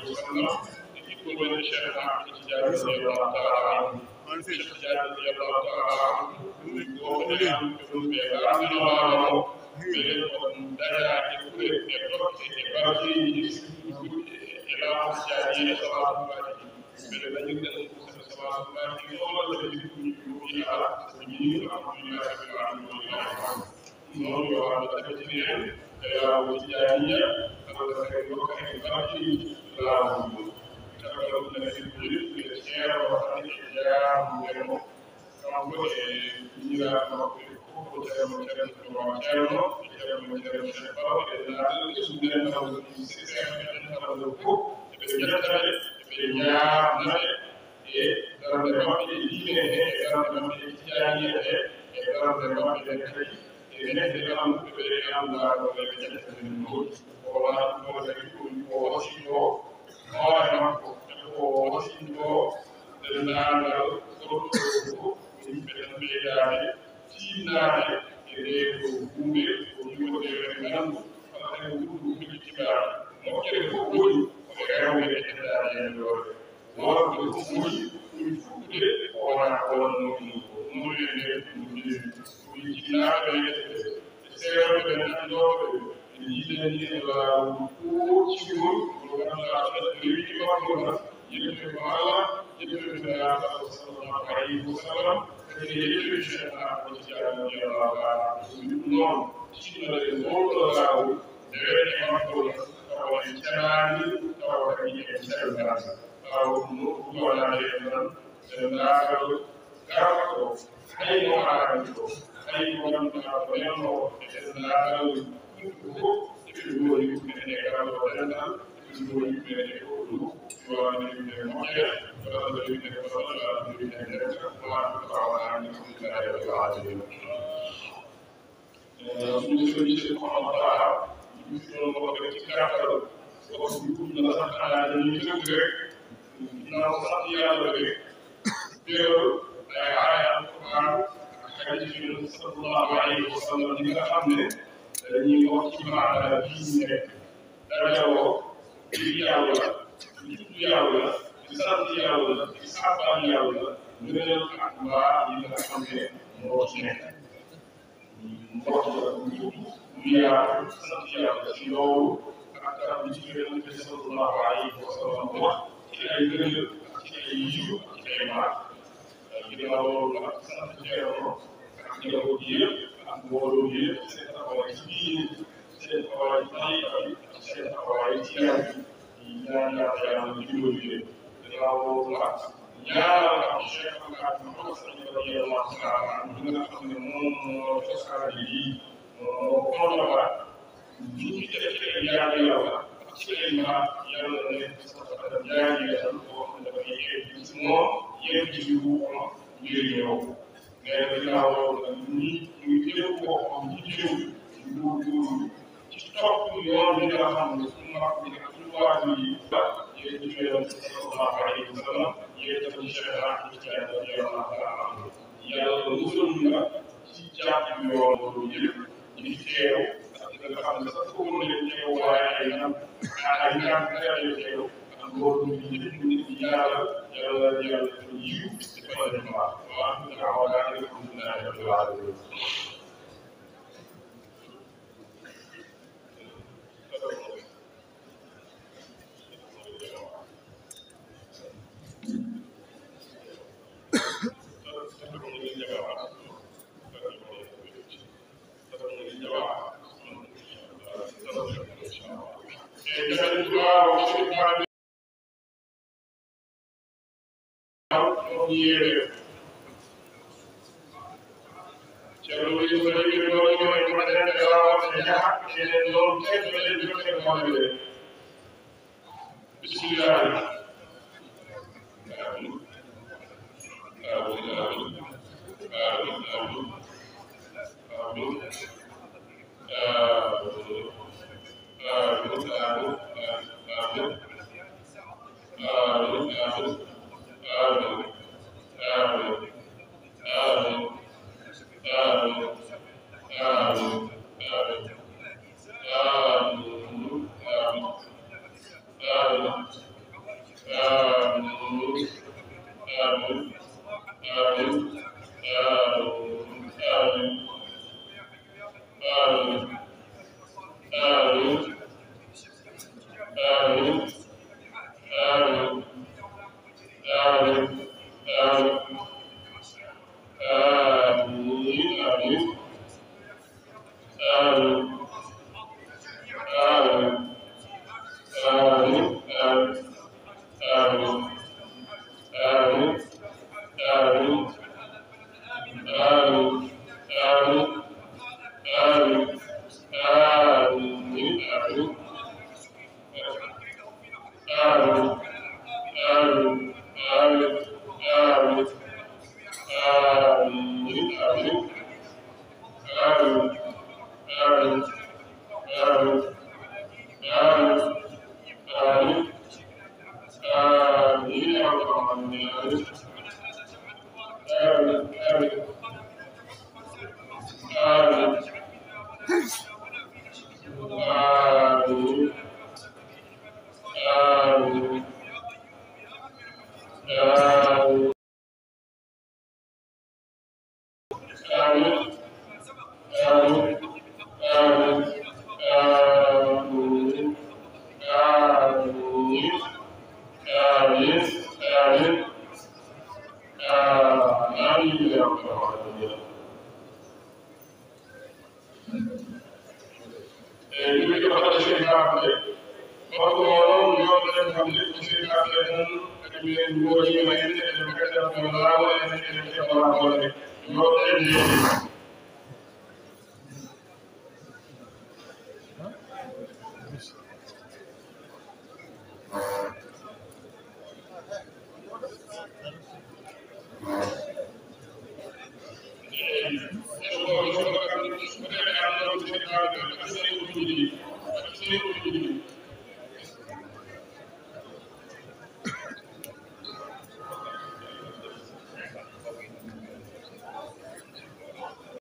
وسلم يقول من الشيخ محمد التجاري رضي الله تعالى عنه الشيخ التجاري رضي الله تعالى عنه وقال لهم بأن الله بلغهم درجة كل يدرك إبراهيم إلى مسجد صلاة الله بلغ صلاة الله ولا تكون فيها سبيل الحمد لله رب العالمين نور وعلى تكتير يا وجدانية على خير وخير باقي لا وجود تقبل الذي يريد الخير وخير الجاه ويرمو كما إلى مقبل وتم كلمة وعشانه وتم كلمة الشفاء إلى أن يسمى له السيستم من الوقوف بالجسد بالجاه نفسه dalam dalam ini dalam ini dalam dalam ini dalam keberadaan dalam keberadaan orang orang itu orang itu dalam keberadaan Cina itu bumi bumi dengan apa yang bumi kita mungkin bumi orang yang Lord, أو نقول عليهم ناقل كافر أي معارض أي من أقيمه ناقل يقول يمكن أن يقرأ ولنا يقول يمكن أن يقول وأن يمكن ولا يمكن ولا يمكن أن يقرأ وأن يقرأ عن الله رب العالمين. مسلم سبحانه وتعالى يقول كافر ويقول نصح على ذلك Now, something else, Bill, I am حديث صلى الله عليه وسلم من الحمد الذي وكيل على دينه درجه بياولا بياولا بياولا بياولا من الأحوال من الحمد موجه بياولا سنتياولا أكثر من صلى الله عليه وسلم ay gënal ay yiw ay maat ginnaaw loolu ak sant Thierno ak njaboot yi yëpp ak mbooloo yi yëpp seen taxawaay ci biir seen taxawaay ci tariqa bi ak seen taxawaay ci yar bi ñaan yàlla dimbali leen ginnaaw loolu ak ñaanal ak Cheikh Mouhamed Sall radiyallahu taala anhu nga xam ne moom moo cosaani lii moo fondement fi ñu def ci ay ñaan yàlla ci ay maat yàlla ne ñaari yàlla boo xam ne dafay yegg ci moom yegg ci wuuma ngir ñëw mais ginnaaw loolu nag ñu képp koo xam ci jiw ñu ci topp yoon bi nga xam ne suñu mag bi ak suñu waajur yi yéen ci yoon sallallahu alayhi wa sallam yéen ci Cheikh Ahmed Tidiane radiyallahu ta'ala anhu yàlla musul na ci jàpp yoon boobu yëpp ci teew ak nga xam ne sax ko mën a teew waaye ay ñaan teew loolu nit ñi yàlla yiw ci fay dem baax waaw alhamdulilah rabbil alamin